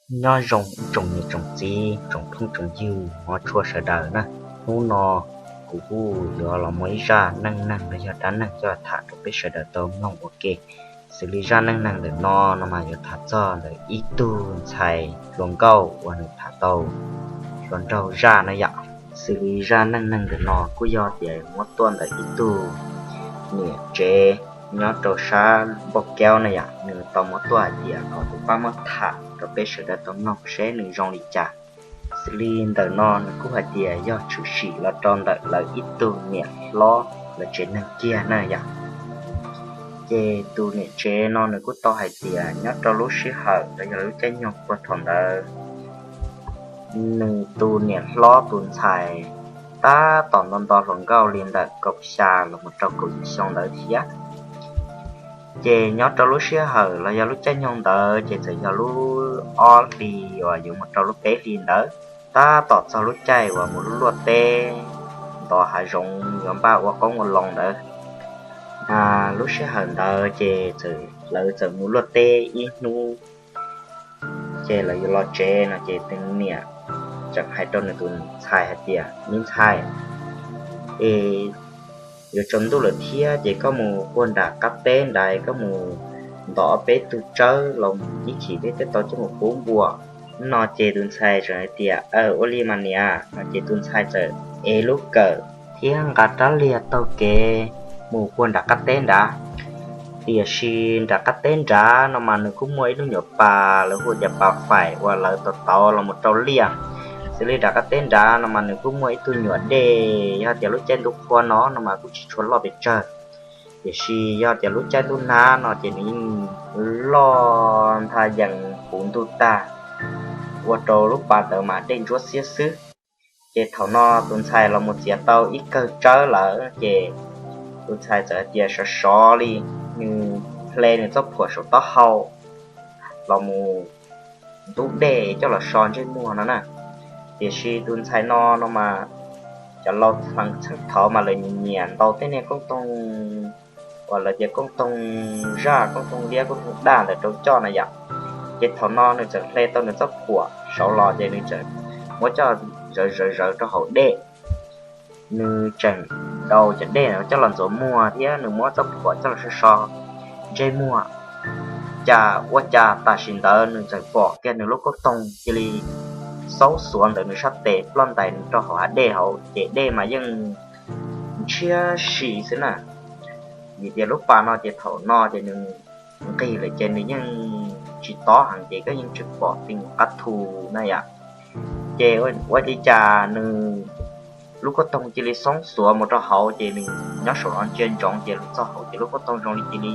Nyob zoo ib tsoom niam tsoom txiv, tsoom phooj tsoom ywg hmov tshua sawv daws na. Hnub no kuv kuj yuav los muaj ib zaj neej neeg los yog dab neeg coj tham rau peb sawv daws tau mloog ua ke. Xws li zaj neej neeg ntawm no no mas yuav tham txog ntawm ib tug ntxhais hluas nkauj uas nws tham tau hluas nraug zaj na yom. Xws li zaj neej neeg ntawm no kuj yog tias muab tuaj ntawm ib tug niam tsev nyob rau sab Npauj Kaub na yom, nws tau muab tuaj hais tias kom kuv pab muab tham rau peb sawv daws tau mloog seb nws zoo li cas. Xws li ntawm no nws kuj hais tias yog tshwm sim los rau ntawm lawv ib tug niam hlob lawv tsev neeg kiag na yom. Ces tus niam tsev no nws kuj tau hais tias nyob rau lub sij hawm los yog lub caij nyoog puag thaum ntawd, nws tus niam hlob tus ntxhais tab tom nto nto hluas nkauj li ntawm kaum xya los mus rau kaum yim xyoo ntawd thiab. Ces nyob rau lub sij hawm los yog lub caij nyoog ntawd ces txawm yog lub ob hlis uas yuav mus rau lub peb hlis ntawd, tab tom txog lub caij uas mus luaj teb ntov hav zoov yuav npaj ua qoob ua loo ntawd. Lub sij hawm ntawd ces lawv txawm mus luaj teb ib hnub, ces lawv yuav los tsev no ces tus niam tseem hais rau nws tus ntxhais hais tias, me ntxhais, es yuav tsaus ntuj lawm thiab ces koj mus puag nram qab teb nrad, koj mus ntov ob peb tug tsawb los ib chim thiab tau coj mus pub npua no. Ces tus ntxhais tseem hais tias, aw, ua li mas niam no. Ces tus ntxhais txawm ev lub kawm thiab nqa rab liag taug kev mus puag nram qab teb nrad. Tiam sis nram qab teb nrad no mas nws kuj muaj ib lub nyuam pas lawv hu tias pas faim uas lawv tau tauv los mus rau liaj. Xws li nram qab teb nrad no mas nws kuj muaj ib tug nyuam dej, yog tias lub caij ntuj qhua no no mas kuj tsis tshua loj pes tsawg, tiam sis yog tias lub caij ntuj nag no ces nws yeej loj ntha yees puv ntuj tag, ua rau lub pas ntawd mas dej ntsuab xiab xwb. Ces thaum no tus ntxhais los mus txiav tau ib kawm tsawb lawm ces tus ntxhais txawm hais tias sov sov li, nws hle nws txoj phuam saum taub hau los mus ntub dej coj los so ntsej muag no na. Tiam sis tus ntxhais no no mas cov laus txheej thaud mas lawv nyiam nyiam ntaus tej niag koob toog uas lawv tias koob toog zaj, koob toog liab, koob toog daj ntawd rau coj na yom. Ces thaum no nws txawm hle tau nws txoj phuam saud los ces nws txawm muab coj zawv zawv zawv rau hauv dej. Nws tseem daus cov dej coj los ntxuav muag thiab nws muab txoj phuam coj los so so ntsej muag. Cas ua cas tam sim ntawd nws txawm pom kiag nws lub koob toog cia li xaub xuav ntawm nws sab tes ploj ntais rau hauv hav dej hauv, ces dej mas yeej ntshiab si xwb na. Vim tias lub pas no ces thaum no ces nws nqig lawm ces nws yeej tsis tob heev ces koj yeej tseem pom tij qab thu na yom. Ces ua li cas nws lub koob toog cia li xoob xuav mus rau hauv ces nws nyob saum no ntsia ntsoov ces los txog hauv ces lub koob toog zoo li cia li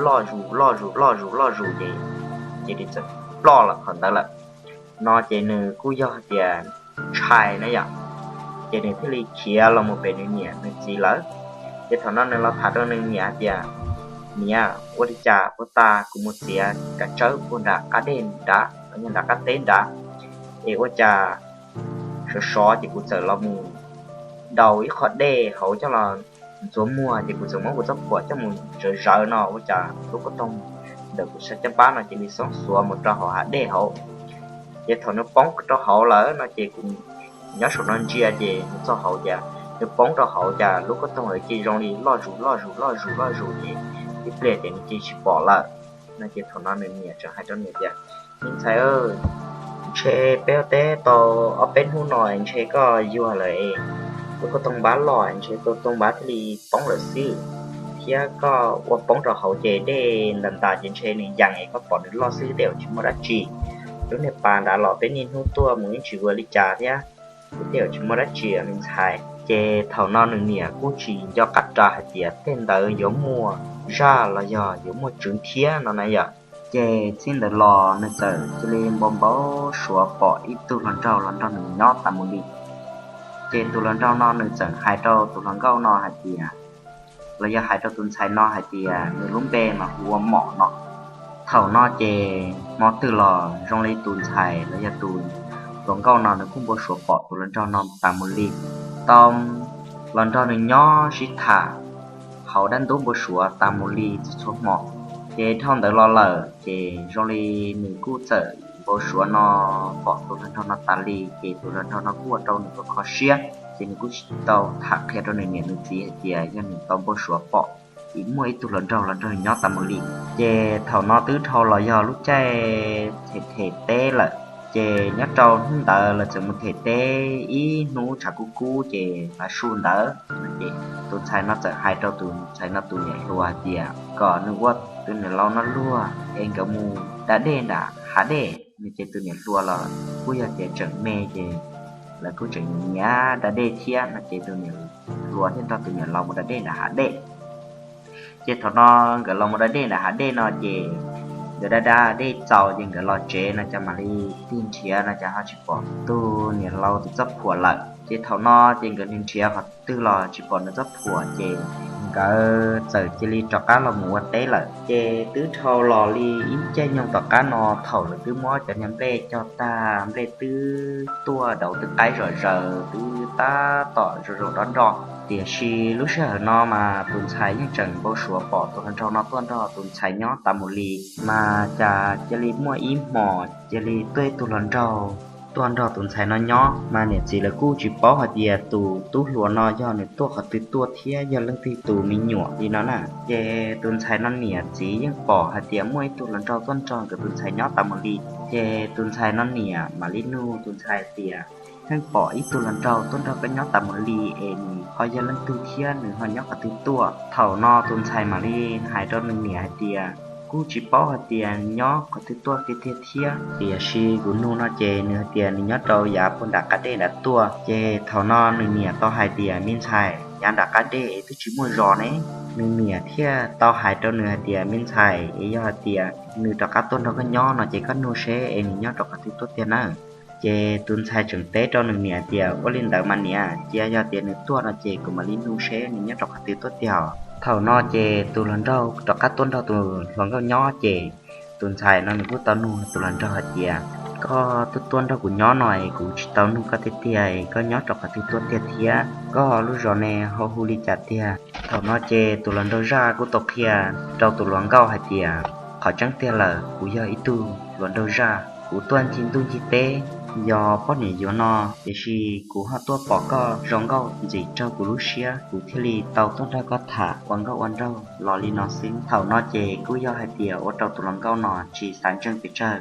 loj zus loj zus loj zus loj zus ces cia li txawm ploj lawm qhov ntawd lawm. No ces nws kuj yog tias ntshai na yom, ces nws thiaj li khiav los mus pem nws niam nws txiv lawm. Ces thaum no nws los tham rau nws niam hais tias, niam, ua li cas puag ta kuv mus txiav kav tsawb puag nram qab dej nrad los yog nram qab teb nrad, es ua cas sov sov ces kuv txawm los mus daus ib qho dej hauv coj los ntxuav muag ces kuv txawm muab kuv txoj phuam coj mus zawv zawv no ua cas lub koob toog ntawm kuv sab caj npab no cia li xoob xuav mus rau hauv hav dej hauv. Ces thaum nws poob rau hauv lawm no ces kuv nyob saum no ntsia ces nws txog hauv cas nws poob rau hauv cas lub koob toog cia zoo li loj zus loj zus loj zus loj zus ces ib pliag ces nws cia tsis pom lawm. No ces thaum no nws niam tseem hais rau nws tias, me ntxhais, ntshe peb ua teb tau ob peb hnub no ntshe koj yuag lawm, lub koob toog npab loj ntshe koob toog npab thiaj li poob lawm xwb, thiab koj ua poob rau hauv ces dej ntas ntas ces ntshe nws yees es koj pom nws loj xwb tej zaum tsis muaj dab tsi. Lub niag pas nrad los peb niaj hnub tuaj mus yeej tsis ua li cas thiab, tej zaum tsis muaj dab tsi me ntxhais. Ces thaum no nws niam kuj tsis nco qab ras hais tias tej ntawd yuav muaj zaj los yog yuav muaj tswv thiab no na yom. Ces txij ntawd los nws txawm cia li npau npau suav pom ib tug hluas nraug los nrog nws nyob tas mus li. Ces tus hluas nraug no nws txawm hais rau tus hluas nkauj no hais tias, los yog hais rau tus ntxhais no hais tias nws lub npe mas hu ua Mom no. Thaum no ces hmo twg los zoo li tus ntxhais los yog tus hluas nkauj no nws kuj npau suav pom tus hluas nraug no tas mus li. Tau los nrog nws nyob sib tham hauv dab ntub npau suav tas mus li txhua txhua hmo. Ces dhau ntawd los lawm ces zoo li nws kuj txawm npau suav no pom tus hluas nraug no tas li, ces tus hluas nraug no kuj ua rau nws kho siab, ces nws kuj tsis tau tham qhia rau nws niam nws txiv hais tias yog nws tau npau suav pom muaj ib tug hluas nraug los nrog nyob tas mus li. Ces thaum no twb dhau los yog lub caij them them teb lawm, ces nyob rau hnub ntawd lawv txawm mus them teb ib hnub tshav kub kub, ces tav su ntawd ces tus ntxhais no txawm hais rau tus ntxhais no tus niam hluas hais tias kom nws ua tus niam laus no luag es nkawd mus da dej nram hav dej no. Ces tus niam hluas los kuj yog tias tseem me, ces lawv kuj tseem nyiam da dej thiab no, ces tus niam hluas thiaj nrog tus niam laus mus da dej nram hav dej. Ces thaum no nkawd los mus da dej nram hav dej no, ces nkawd da da dej txaus ces nkawd los tsev no ces mam li tig nrhiav no ces ho tsis pom tus niam laus tus txoj phuam lawm. Ces thaum no ces nkawd nrhiav qhov twg los tsis pom nws txoj phuam, ces nkawd txawm cia li rov qab los mus ua teb lawm. Ces twb dhau los li ib caij nyoog tom qab no, thaum lawv twb muab cov niag nplej cog tag, nplej twb tuaj dauv twb qaib zom zaws, twb tab tom zoo zoo nrov nroj. Tiam sis lub sij hawm no mas tus ntxhais yeej tseem npau suav pom tus hluas nraug no tuaj nrog tus ntxhais nyob tas mus li. Mas cas cia li muaj ib hmos cia li tuaj ib tug hluas nraug tuaj nrog tus ntxhais no nyob, mas niam txiv lawv kuj tsis paub hais tias tus tub hluas no yog nws tuaj qhov twg tuaj thiab yog leej twg tus me nyuam li no na. Ces tus ntxhais no niam txiv yeej pom hais tias muaj ib tug hluas nraug tuaj nrog nkawd tus ntxhais nyob tas mus li. Ces tus ntxhais no niam mam li nug tus ntxhais tias, pheej pom ib tug hluas nraug tuaj nrog koj nyob tas mus li es nws ho yog leej twg thiab nws ho nyob qhov twg tuaj? Thaum no tus ntxhais mam li hais rau nws niam hais tias, kuj tsis paub hais tias nyob qhov twg tuaj tiag tiag thiab, tiam sis kuv nug no ces nws hais tias nws nyob rau yav puag nram qab dej nrad tuaj. Ces thaum no nws niam tau hais tias, me ntxhais, yav nram qab dej es twb tsis muaj zos ne. Nws niam thiaj tau hais rau nws hais tias, me ntxhais, es yog hais tias nws rov qab tuaj nrog koj nyob no ces koj nug seb es nws nyob rau qhov twg tuaj tiag nawb. Ces tus ntxhais tseem teb rau nws niam tias, ua li ntawd mas niam, cia yog tias nws tuaj no ces kuv mam li nug seb nws nyob rau qhov twg tuaj tiag. Thaum no ces tus hluas nraug rov qab tuaj nrog tus hluas nkauj nyob ces tus ntxhais no nws kuj tau nug tus hluas nraug hais tias, koj tuaj tuaj nrog kuv nyob no es kuv tsis tau nug koj tiag tiag, koj nyob rau qhov twg tuaj tiag thiab, koj lub zos ne ho hu li cas tiag? Thaum no ces tus hluas nraug zaj kuj tau qhia rau tus hluas nkauj hais tias, qhov tseeb tiag lawm kuv yog ib tug hluas nraug zaj, kuv tuaj ncig ntuj ncig teb, yog poj niam yuav no, tiam sis kuv ho tuaj pom koj zoo nkauj ntxim raug kuv lub siab, kuv thiaj li tau tuaj nrog koj tham ua nkauj ua nraug los li no xwb. Thaum no ces kuj yog hais tias ua rau tus hluas nkauj no tsis xav ntseeg pes tsawg,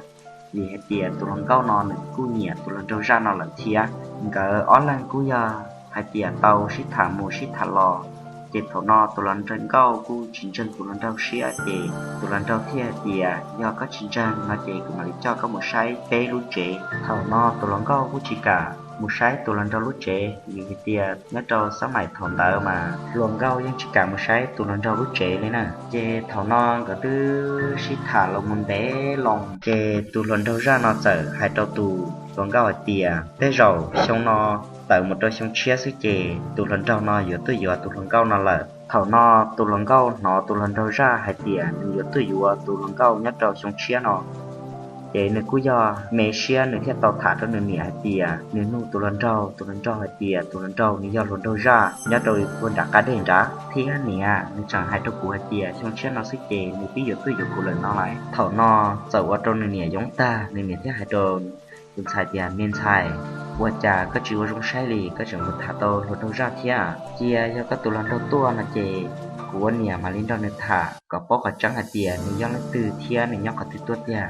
vim hais tias tus hluas nkauj no nws kuj nyiam tus hluas nraug zaj no lawm thiab. Nkawd ob leeg kuj yog hais tias tau sib tham mus sib tham los, ces thaum no tus hluas nkauj kuj tsis ntseeg tus hluas nraug siab, ces tus hluas nraug thiaj hais tias, yog koj tsis ntseeg no ces kuv mam li coj koj mus saib peb lub tsev. Thaum no tus hluas nkauj kuj tsis kam mus saib tus hluas nraug lub tsev, vim hais tias nyob rau xab maim thaum ntawd mas hluas nkauj yeej tsis kam mus saib tus hluas nraug lub tsev li na. Ces thaum no nkawd twb sib tham los mus ntev loo, ces tus hluas nraug zaj no txawm hais rau tus hluas nkauj hais tias, tej zaum xyoo no tawm mus rau xyoo tshiab xwb ces tus hluas nraug no yuav tuaj yuav tus hluas nkauj no lawm. Thaum no tus hluas nkauj hnov tus hluas nraug zaj hais tias nws yuav tuaj yuav tus hluas nkauj nyob rau xyoo tshiab no, ces nws kuj yog me siab, nws thiaj tau tham rau nws niam hais tias nws nug tus hluas nraug, tus hluas nraug hais tias tus hluas nraug nws yog hluas nraug zaj nyob rau puag nram qab dej nrad thiab niam, nws tseem hais rau kuv hais tias xyoo tshiab no xwb ces nws twb yuav tuaj yuav kuv lawm no lauj. Thaum no txawm ua rau nws niam yoob tag, nws niam thiaj hais rau tus ntxhais tias, me ntxhais, ua cas koj tsis ua zoo saib li, koj tseem mus tham tau hluas nraug zaj thiab? Cia yog koj tus hluas nraug tuaj no ces kuv ua niam mam li nrog nws tham kom paub qhov tseeb hais tias nws yog leej twg thiab nws nyob qhov twg tuaj tiag.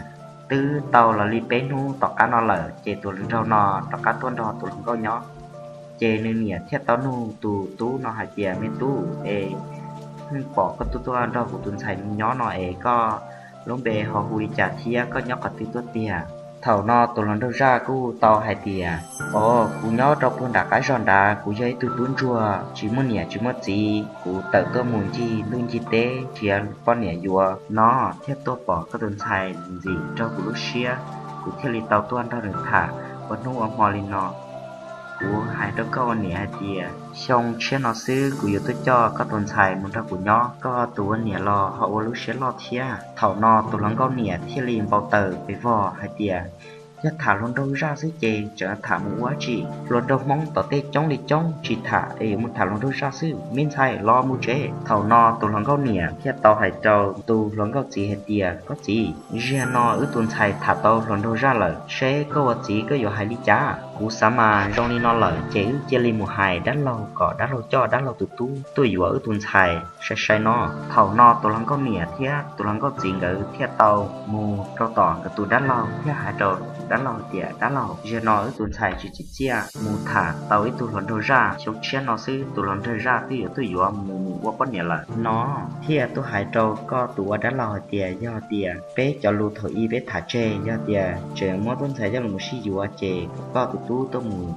Twb tau los li peb hnub tom qab no lawm ces tus hluas nraug no rov qab tuaj nrog tus hluas nkauj nyob. Ces nws niam thiaj tau nug tus tub no hais tias, me tub, es pheej pom koj tuaj tuaj nrog kuv tus ntxhais nyob no es koj lub npe ho hu li cas thiab koj nyob qhov twg tuaj tiag? Thaum no tus hluas nraug zaj kuj tau hais tias, o, kuv nyob rau puag nram qab zog nrad, kuv yog ib tug tub ntsuag tsis muaj niam tsis muaj txiv, kuv tawm tuaj mus ncig ntuj ncig teb nrhiav poj niam yuav no thiaj tuaj pom koj tus ntxhais ntxim raug kuv lub siab, kuv thiaj li tau tuaj nrog nws tham ua hnub ua hmo li no. Kuv hais rau koj ua niam hais tias xyoo tshiab no xwb kuv yuav tuaj coj koj tus ntxhais mus nrog kuv nyob, koj tus ua niam los ho ua lub siab loj thiab. Thaum no tus hluas nkauj niam thiaj li npau taws pes vog hais tias, Yog tham hluas nraug zaj xwb ces tseem tham mus ua dab tsi? Hluas nraug Hmoob tom tej coob li coob, tsis tham es yuav mus tham hluas nraug zaj xwb. Me ntxhais, los mus tsev. Thaum no tus hluas nkauj niam thiaj tau hais rau tus hluas nkauj txiv hais tias, Koj txiv, zaum no wb tus ntxhais tham tau hluas nraug zaj lawm, seb koj ua txiv koj yuav hais li cas? Kuv xav mas zoo li no lawm ces wb cia li mus hais dab laug kom dab laug coj dab laug tus tub tuaj yuav wb tus ntxhais sai sai no. Thaum no tus hluas nkauj niam thiab tus hluas nkauj txiv nkawd thiaj tau mus rau tom nkawd tus dab laug thiab hais rau dab laug tias, Dab laug, zaum no wb tus ntxhais tsis tsim txiaj mus tham tau ib tug hluas nraug zaj, xyoo tshiab no xwb tus hluas nraug zaj twb yuav tuaj yuav mus mus ua poj niam lawm no, thiaj tuaj hais rau koj tus ua dab laug hais tias, yog tias peb cov lus thaum ub peb tham tseg, yog tias tseem muab tub ntxhais coj los sib yuav ces kom koj tus tub tuaj mus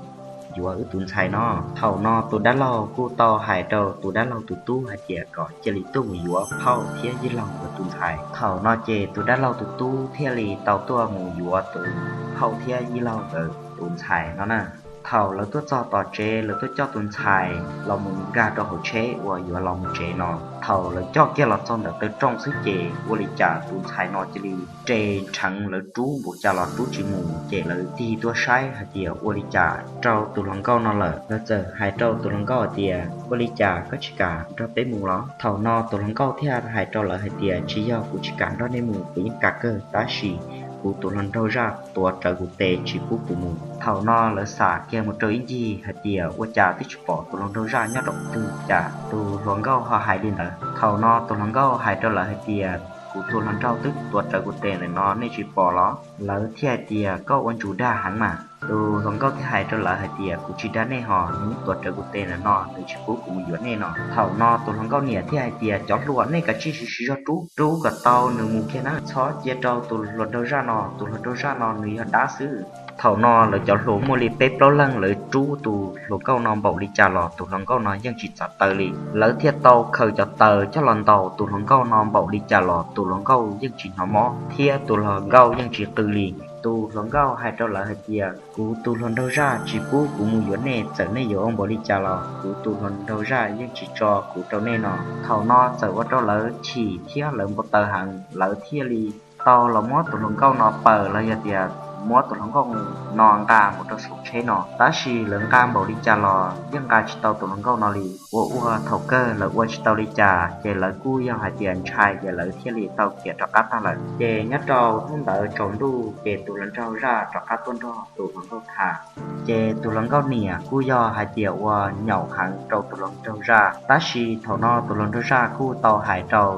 yuav wb tus ntxhais no. Thaum no tus dab laug kuj tau hais rau tus dab laug tus tub hais tias kom cia li tuaj mus yuav phauj thiab yij laug nkawd tus ntxhais. Thaum no ces tus dab laug tus tub thiaj li tau tuaj mus yuav tus phauj thiab yij laug nkawd tus ntxhais no na. Thaum lawv tuaj txog tom tsev, lawv tuaj coj tus ntxhais los mus nkag rau hauv tsheb uas yuav los mus tsev no. Thaum lawv coj kiag los txog ntawm taw rooj xwb ces ua li cas tus ntxhais no cia li re nrheev, lawv rub npaum cas los rub tsis mus, ces lawv tig tuaj saib hais tias ua li cas rau tus hluas nkauj no lawm. Lawv txawm hais rau tus hluas nkauj hais tias, Ua li cas koj tsis kam nrog peb mus los? Thaum no tus hluas nkauj thiaj hais rau lawv hais tias, Tsis yog kuv tsis kam nrog nej mus, kuv yeej kam kawg, tab sis kuv tus hluas nraug zaj tuav rawv kuv tes tsis pub kuv mus. Thaum no lawv xam kiag mus rau ib ncig hais tias, Ua cas twb tsis pom tus hluas nraug zaj nyob rau qhov twg, cas tus hluas nkauj ho hais li ntawd? Thaum no tus hluas nkauj hais rau lawv hais tias, Kuv tus hluas nraug twb tuav rawv kuv tes ntawm no, nej tsis pom los? Lawv thiaj hais tias, Koj ua ntsus dag heev mas. Tus hluas nkauj thiaj hais rau lawv hais tias, Kuv tsis dag nej hos, nws tuav rawv kuv tes ntawm no, nws tsis pub kuv mus yuav nej no. Thaum no tus hluas nkauj niam thiaj hais tias, Cov hluas, nej kav tsij siv zog rub, rub kom tau nws mus kiag na, txhob cia rau tus hluas nraug zaj no, tus hluas nraug zaj no nws yog dab xwb. Thaum no lawv cov hluas muaj li peb plaub leeg, lawv rub tus hluas nkauj no npaum li cas los tus hluas nkauj no yeej tsis txav taw li. Lawv thiaj tau khaws cov taws coj los ntaus tus hluas nkauj no npaum li cas los tus hluas nkauj yeej tsis hnov mob thiab tus hluas nkauj yeej tsis qw li. Tus hluas nkauj hais rau lawv hais tias, Kuv tus hluas nraug zaj tsis pub kuv mus yuav nej, txawm nej yuav ua npaum li cas los kuv tus hluas nraug zaj yeej tsis tso kuv rau nej no. Thaum no txawm ua rau lawv chim thiab lawv npau taws heev, lawv thiaj li tau los muab tus hluas nkauj no paws los yog tias muab tus hluas nkauj no nqa mus rau saum tsheb no. Tab sis lawv nqa npaum li cas los yeej nqa tsis tau tus hluas nkauj no li. Ua ua thaum kawg lawv ua tsis tau li cas ces lawv kuj yog hais tias ntshai ces lawv thiaj li tau khiav rov qab tag lawm. Ces nyob rau hnub ntawd tsaus ntuj ces tus hluas nraug zaj rov qab tuaj nrog tus hluas nkauj tham. Ces tus hluas nkauj niam kuj yog hais tias ua nyaum heev rau tus hluas nraug zaj, tab sis thaum no tus hluas nraug zaj kuj tau hais rau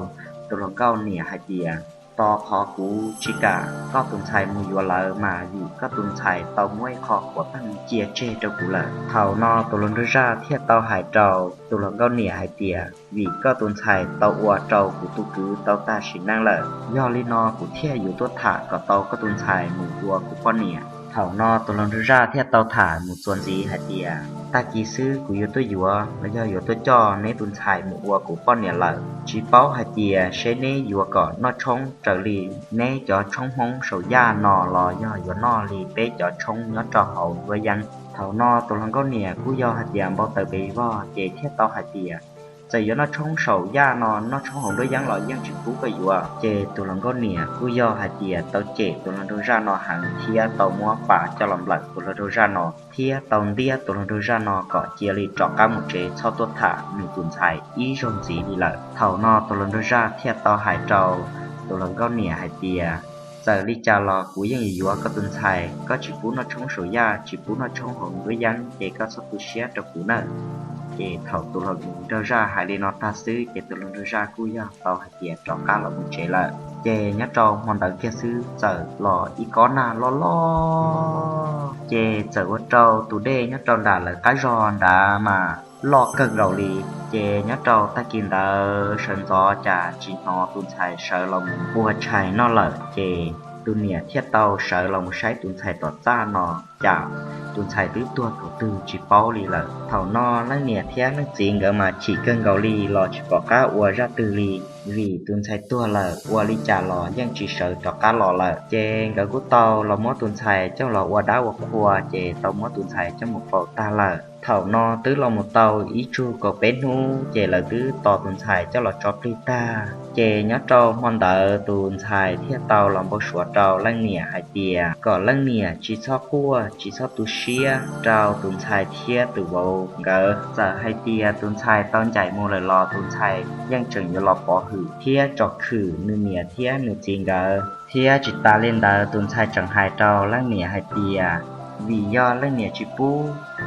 tus hluas nkauj niam hais tias, Tos qhov kuv tsis kam koj tus ntxhais mus yuav lawv mas vim koj tus ntxhais tau muab ib qho quav peej cia tseg rau kuv lawm. Thaum no tus hluas nraug zaj thiaj tau hais rau tus hluas nkauj niam hais tias, Vim koj tus ntxhais tau ua rau kuv tus kwv tau tag sim neej lawm, yog li no kuv thiaj yuav tuaj tham kom tau koj tus ntxhais mus ua kuv poj niam. Thaum no tus hluas nraug zaj thiaj tau tham mus txuas ntxiv hais tias, Tag kis xwb kuv yuav tuaj yuav los yog yuav tuaj coj neb tus ntxhais mus ua kuv poj niam lawm. Tsis paub hais tias seb neb yuav kom noj tshoob raws li neb cov tshoob Hmoob saum yaj no los yog yuav noj li peb cov tshoob nyob rau hauv nruab yeeb. Thaum no tus hluas nkauj niam kuj yog hais tias npau taws pes vog ces thiaj tau hais tias, Txawm yuav noj tshoob saum yaj no, noj tshoob hauv nruab yeeb los yeej tsis pub koj yuav. Ces tus hluas nkauj niam kuj yog hais tias tau cem tus hluas nraug zaj no heev thiab tau muab pas coj los nplawm tus hluas nraug zaj no thiab tau ntiab tus hluas nraug zaj no kom cia li rov qab mus tsev, txhob tuaj tham nws tus ntxhais ib zaug ntxiv li lawm. Thaum no tus hluas nraug zaj thiaj tau hais rau tus hluas nkauj niam hais tias, Txawm li cas los kuv yeej yuav yuav koj tus ntxhais, koj tsis pub noj tshoob saum yaj, tsis pub noj tshoob hauv nruab yeeb ces koj txhob tu siab rau kuv nawb. Ces thaum tus hluas nraug zaj hais li no tag xwb ces tus hluas nraug zaj kuj yog tau hais tias rov qab los mus tsev lawm. Ces nyob rau hmo ntawd kiag xwb txawm los ib kob nag loj loj, ces txawm ua rau tus dej nyob rau nram lawv qab zos nrad mas loj kawg nkaus li. Ces nyob rau tag kis ntawd sawv ntxov cas tsis hnov tus ntxhais sawv los mus ua tshais noj lawm, ces tus niam thiaj tau sawv los mus saib tus ntxhais tom txaj no cas tus ntxhais twb tuag thaum twg tsis paub li lawm. Thaum no leej niam thiab leej txiv nkawd mas chim kawg nkaus li los tsis pom qab ua zaj twg li, vim tus ntxhais tuag lawm ua li cas los yeej tsis sawv rov qab los lawm. Ces nkawd kuj tau los muab tus ntxhais coj los ua dab ua qhua, ces tau muab tus ntxhais coj mus faus tag lawm. Thaum no twb los mus tau ib tsug kaum peb hnub ces lawv twb tos tus ntxhais coj los tso plig tag. Ces nyob rau hmo ntawd tus ntxhais thiaj tau los npau suav rau leej niam hais tias kom leej niam tsis txhob quaj tsis txhob tu siab rau tus ntxhais thiab tus vauv nkawd. Txawm hais tias tus ntxhais tau ncaim mus lawm los tus ntxhais yeej tseem yuav los pov hwm thiab tsom khwm nws niam thiab nws txiv nkawd. Thiab tsis tas li ntawd tus ntxhais tseem hais rau leej niam hais tias vim yog leej niam tsis pub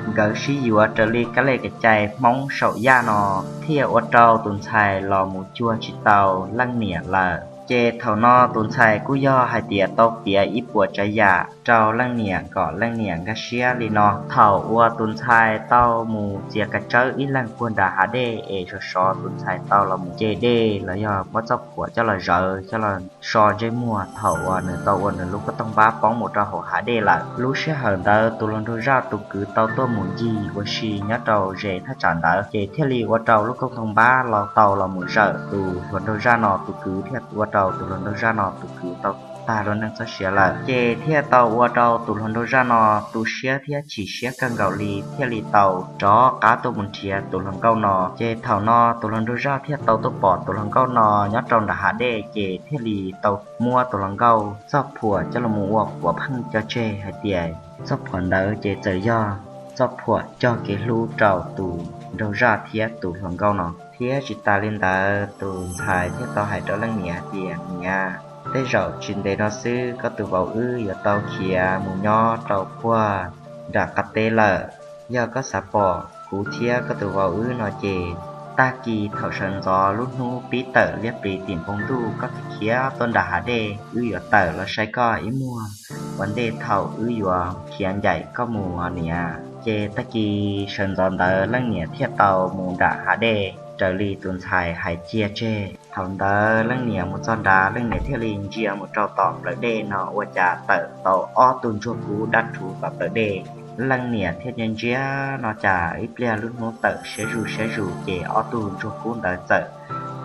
nkawd sib yuav raws li kab li kev cai Hmoob saum yaj no thiaj ua rau tus ntxhais los mus cuag tsis tau leej niam lawm. Ces thaum no tus ntxhais kuj yog hais tias tau piav ib puas tsav yam rau leej niam kom leej niam nkag siab li no. Thaum uas tus ntxhais tau mus txiav kav tsawb ib leeg puag nram hav dej es sov sov tus ntxhais tau los mus ce dej los yog muab txoj phuam coj los zawv coj los so ntsej muag thaum uas nws tau ua nws lub koj toog npab poob mus rau hauv hav dej lawm. Lub sij hawm ntawd tus hluas nraug zaj tus kwv tau tuaj mus ncig ua si nyob rau ze thaj tsam ntawd ces thiaj li ua rau lub koj toog npab los tau los mus zawm tus hluas nraug zaj no tus kwv thiaj ua rau tus hluas nraug zaj no tus kwv tau tag lub neej txoj sia lawm. Ces thiaj tau ua rau tus hluas nraug zaj no tu siab thiab chim siab kawg nkaus li thiaj li tau rov qab tuaj mus nrhiav tus hluas nkauj no. Ces thaum no tus hluas nraug zaj thiaj tau tuaj pom tus hluas nkauj no nyob rau nram hav dej ces thiaj li tau muab tus hluas nkauj txoj phuam coj los mus ua quav pheej cog tseg hais tias txoj phuam ntawd ces txawm yog txoj phuam cog kev hlub rau tus nraug zaj thiab tus hluas nkauj no. Thiab tsis tas li ntawd tus ntxhais thiaj tau hais rau leej niam hais tias niam, tej zaum tsis ntev no xwb koj tus vauv wb yuav tau khiav mus nyob rau puag nram qab teb lawm. Yog koj xav pom kuv thiab koj tus vauv wb no ces tag kis thaum sawv ntxov lub hnub pib tawm liab pliv tim npoo ntuj koj khiav tuaj nram hav dej wb yuav tawm los saib koj ib muag ua ntej thaum wb yuav khiav ncaim koj mus niam. Ces tag kis sawv ntxov ntawd leej niam thiaj tau mus nram hav dej raws li tus ntxhais hais cia tseg. Thaum ntawd leej niam mus txog nrad leej niam thiaj li ntsia mus rau tom plawv dej no ua cas tawm tau ob tug ntsuag kub dab rhuv tom plawv dej. Leej niam thiaj ntsia ntsia no cas ib pliag lub hnub tawm siab zus siab zus ces ob tug ntsuag kub ntawd txawm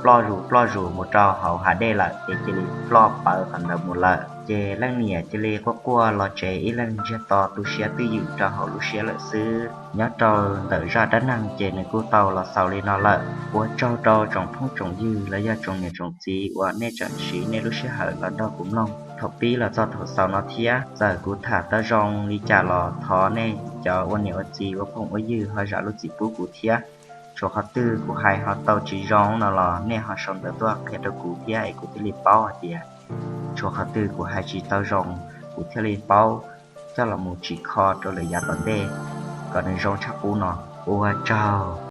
ploj zus ploj zus mus rau hauv hav dej lawm ces cia li ploj pawv qhov ntawd mus lawm. Ces leej niam cia li quaj quaj los tsev ib leeg ntsiag to tu siab twj ywm rau hauv lub siab lawm xwb. Nyob rau ntawm zaj dab neeg ces nws kuj tau los xaus li no lawm. Ua tsaug rau tsoom phooj tsoom ywg los yog tsoom niam tsoom txiv uas nej tseem siv nej lub sij hawm los nrog kuv mloog thaum pib los txog thaum xaus no thiab. Txawm kuv tham tau zoo li cas los thov nej cov ua niam ua txiv ua phooj ua ywg ho zam lub txim pub kuv thiab. Tshuav qhov twg kuv hais ho tau tsis zoo no los nej ho sau ntawv tuaj qhia rau kuv thiab es kuv thiaj li paub hais tias tshuav qhov twg kuv hais tsis tau zoo, kuv thiaj li paub coj los mus tsim kho rau lawm yav tom ntej kom nws zoo tshaj qub no. Ua tsaug.